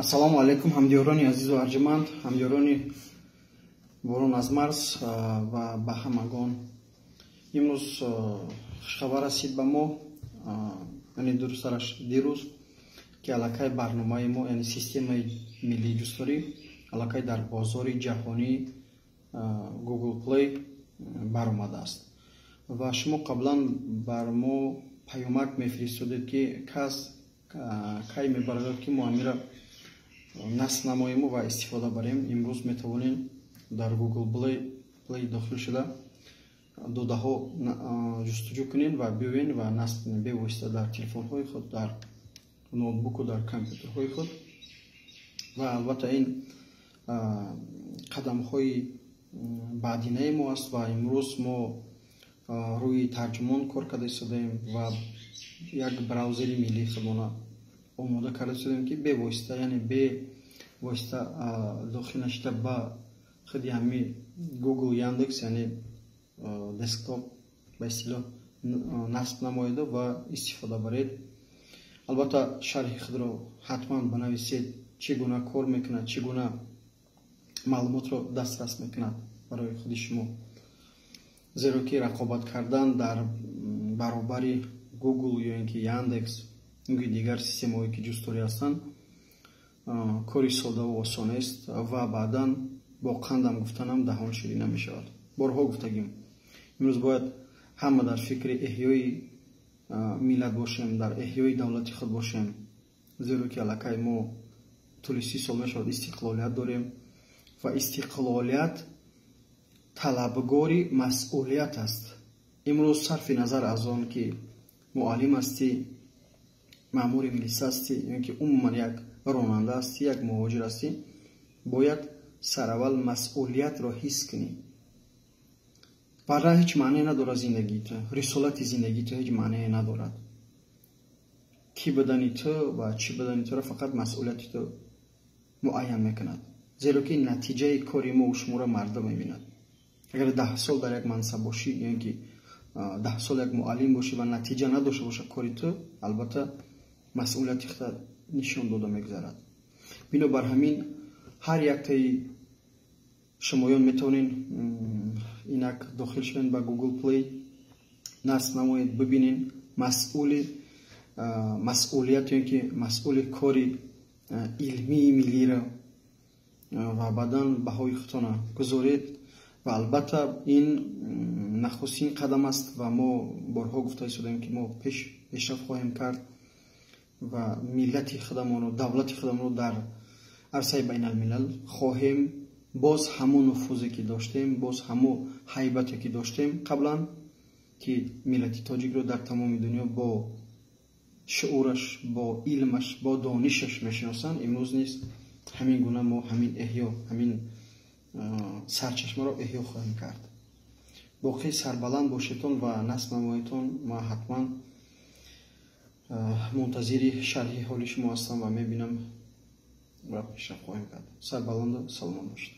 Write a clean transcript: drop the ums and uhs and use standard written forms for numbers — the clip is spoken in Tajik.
Ассалому алайкум, ҳамдиёрони азизу арҷуманд, ҳамдиёрони Борон аз марз ва ба ҳамагон. Имрӯз хушхабар расид ба мо, яъне дурустараш дирӯз, ки аллакай барномаи мо, яъне системаи миллии ҷустторӣ, аллакай дар бозори ҷаҳонии Google Play баромадааст. Ва шумо қаблан бар мо паёмак мефиристодед, ки кас кай мебарояд, ки мо амира насб намоему ва истифода барем. Имрӯз метавонем дар Google Play дохил шуда, додаҳо ҷустуҷӯ кунем ва биёен ва насб кунем бевосита дар телефонҳои худ, дар ноутбуку дар компютерҳои худ. Ва албатта ин қадамҳои баъдинаи мо аст ва имрӯз мо рӯи тарҷумон кор карда истодаем ва як браузери миллии худмона омода карда истодаем, ки бевосита, яъне бевосита дохил нашида ба худи ҳами Google, Яндекс, яъне десктоп ба истилоҳ, насб намоеду ва истифода баред. Албатта шарҳи худро ҳатман банависед, чӣ гуна кор мекунад, чӣ гуна маълумотро дастрас мекунад барои худи шумо, зеро ки рақобат кардан дар баробари Google ё ин ки Яндекс ё дигар системаҳое, ки ҷустторӣ ҳастанд, кори содаву осон нест ва баъдан бо қандам гуфтанам даҳон ширин намешавад. Борҳо гуфтагим, имрӯз бояд ҳама дар фикри эҳёи миллат бошем, дар эҳёи давлати худ бошем, зеро ки аллакай мо тӯли 30 сол мешавад истиқлолият дорем ва истиқлолият талабгори масъулият аст. Имрӯз сарфи назар аз он ки муаллим ҳастӣ, маъмури милиса ҳастӣ ё ки умуман як ронанда ҳастӣ, як муҳоҷир ҳастӣ, бояд сараввал масъулиятро ҳис кунӣ. Варна ҳеҷ маъне надорад зиндагии ту, рисолати зиндагии ту ҳеҷ маънее надорад. Кӣ будани ту ва чӣ будани туро фақат масъулияти ту муайян мекунад, зеро ки натиҷаи кори мо шуморо мардум мебинад. Агар 10 сол дар як мансаб бошӣ ё ин ки 10 сол як муаллим бошӣ ва натиҷа надошта бошад кори ту, албатта масъулияти худро нишон дода мегузарад. Бинобар ҳамин ҳар яктаи шумоён метавонед инак дохил шавед ба Google Play, насб намоед, бибинед масъули масъулият ё ки масъули кори илмии миллиро ва баъдан баҳои худтона гузоред. Ва албатта ин нахустин қадам аст ва мо борҳо гуфта истодаем, ки мо пешрафт хоҳем кард ва миллати худамонро, давлати худамонро дар арсаи байналмилал хоҳем боз ҳамон нуфузе ки доштем, боз ҳамон ҳайбате ки доштем қаблан, ки миллати тоҷикро дар тамоми дунё бо шуураш, бо илмаш, бо донишаш мешиносанд, имрӯз низ ҳамин гуна мо ҳамин эҳё, ҳамин сарчашмаро эҳё хоҳем кард. Боқӣ сарбаланд бошедтон ва насб намоедтон. Ман ҳатман мунтазири шарҳи ҳоли шумо ҳастам ва мебинам ва пешрафт хоҳем кард. Сарбаланду саломат бошед.